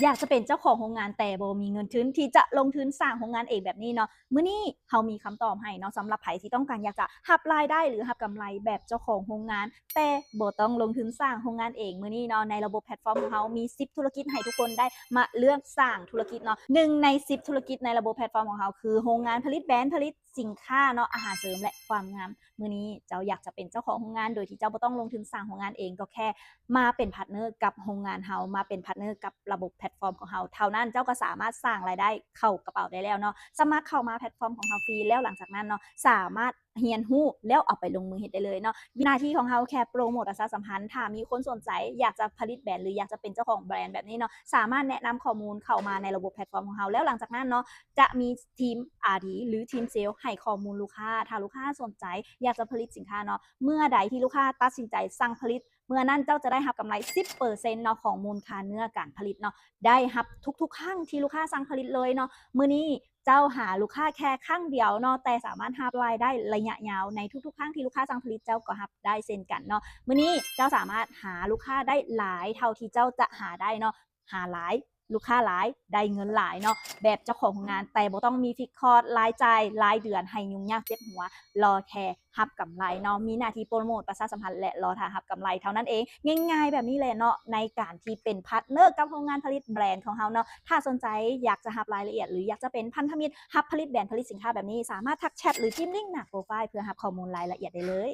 ຢາກຈະເປັນເຈົ້າຂອງໂຮງງານ ແຕ່ບໍ່ມີເງິນທຶນທີ່ຈະລົງທຶນສ້າງໂຮງງານເອງແບບນີ້ເນາະ, ມື້ນີ້ເຮົາມີຄຳຕອບໃຫ້ເນາະ ສຳລັບໃຜທີ່ຕ້ອງການຢາກຈະຮັບລາຍໄດ້ ຫຼື ຮັບກຳໄລແບບເຈົ້າຂອງໂຮງງານ ແຕ່ບໍ່ຕ້ອງລົງທຶນສ້າງໂຮງງານເອງ. ມື້ນີ້ເນາະ ໃນລະບົບແພລດຟອມຂອງເຮົາມີສິບທຸລະກິດໃຫ້ທຸກຄົນໄດ້ມາເລືອກສ້າງທຸລະກິດເນາະ. ໜຶ່ງໃນສິບທຸລະກິດໃນລະບົບແພລດຟອມຂອງເຮົາຄືໂຮງງານຜະລິດແບຣນ ຜະລິດສິນຄ້າເນາະ ອາຫານເສີມ ແລະ ຄວາມງາມ. ມື້ນີ້ເຈົ້າຢາກຈະເປັນເຈົ້າຂອງໂຮງງານໂດຍທີ່ເຈົ້າບໍ່ຕ້ອງລົງທຶນສ້າງໂຮງງານເອງ ກໍແຄ່ມາເປັນພາດເນີກັບໂຮງງານເຮົາ, ມາເປັນພາດເນີກັບລະບົບແພລດຟອມຂອງເຮົາເທົ່ານັ້ນ ເຈົ້າກໍສາມາດສ້າງລາຍໄດ້ເຂົ້າກະເປົາໄດ້ແລ້ວເນາະ. ສະໝັກເຂົ້າມາແພລດຟອມຂອງເຮົາຟຣີ ແລ້ວຫຼັງຈາກນັ້ນເນາະ ສາມາດຮຽນຮູ້ແລ້ວເອົາໄປລົງມືເຮັດໄດ້ເລີຍເນາະ. ໜ້າທີ່ຂອງເຮົາແຄ່ໂປຣໂມດປະຊາສຳພັນ, ຖ້າມີຄົນສົນໃຈຢາກຈະຜະລິດແບຣນ ຫຼື ຢາກຈະເປັນເຈົ້າຂອງແບຣນແບບນີ້ເນາະ ສາມາດແນະນຳຂໍ້ມູນເຂົ້າມາໃນລະບົບແພລດຟອມຂອງເຮົາ. ແລ້ວຫຼັງຈາກນັ້ນເນາະ ຈະມີທີມ ອາຣ໌ ດີ ຫຼື ທີມເຊລໃຫ້ຂໍ້ມູນລູກຄ້າ. ຖ້າລູກຄ້າສົນໃຈຢາກຈະຜະລິດສິນຄ້າເນາະ ເມື່ອໃດທີ່ລູກຄ້າຕັດສິນໃຈສັ່ງຜະລິດ ເມື່ອນັ້ນເຈົ້າຈະໄດ້ຮັບກຳໄລສິບເປີເຊັນເນາະ ຂອງມູນຄ່າເນື້ອການຜະລິດເນາະ, ໄດ້ຮັບທຸກໆຄັ້ງທີ່ລູກຄ້າສັ່ງຜະລິດເລີຍເນາະ. ມື້ນີ້ເຈົ້າຫາລູກຄ້າແຄ່ຄັ້ງດຽວເນາະ ແຕ່ສາມາດຮັບລາຍໄດ້ໄລຍະຍາວ. ໃນທຸກໆຄັ້ງທີ່ລູກຄ້າສັ່ງຜະລິດ ເຈົ້າກໍຮັບໄດ້ເຊັ່ນກັນເນາະ. ມື້ນີ້ເຈົ້າສາມາດຫາລູກຄ້າໄດ້ຫຼາຍເທົ່າທີ່ເຈົ້າຈະຫາໄດ້ເນາະ, ຫາຫຼາຍ ລູກຄ້າຫຼາຍ ໄດ້ເງິນຫຼາຍເນາະ ແບບເຈົ້າຂອງໂຮງງານ ແຕ່ບໍ່ຕ້ອງມີຟິກຄອດລາຍຈ່າຍລາຍເດືອນໃຫ້ຫຍຸ້ງຍາກເຈັບຫົວ, ລໍແຄ່ຮັບກຳໄລເນາະ. ມີໜ້າທີ່ໂປຣໂມດປະຊາສຳພັນ ແລະ ລໍຖ້າຮັບກຳໄລເທົ່ານັ້ນເອງ. ງ່າຍໆແບບນີ້ແຫຼະເນາະ ໃນການທີ່ເປັນພາດເນີກັບໂຮງງານຜະລິດແບຣນຂອງເຮົາເນາະ. ຖ້າສົນໃຈຢາກຈະຮັບລາຍລະອຽດ ຫຼື ຢາກຈະເປັນພັນທະມິດຮັບຜະລິດແບຣນ ຜະລິດສິນຄ້າແບບນີ້ ສາມາດທັກແຊັດ ຫຼື ຈິມລິ້ງໜ້າໂປຣໄຟລ໌ ເພື່ອຮັບຂໍ້ມູນລາຍລະອຽດໄດ້ເລີຍ.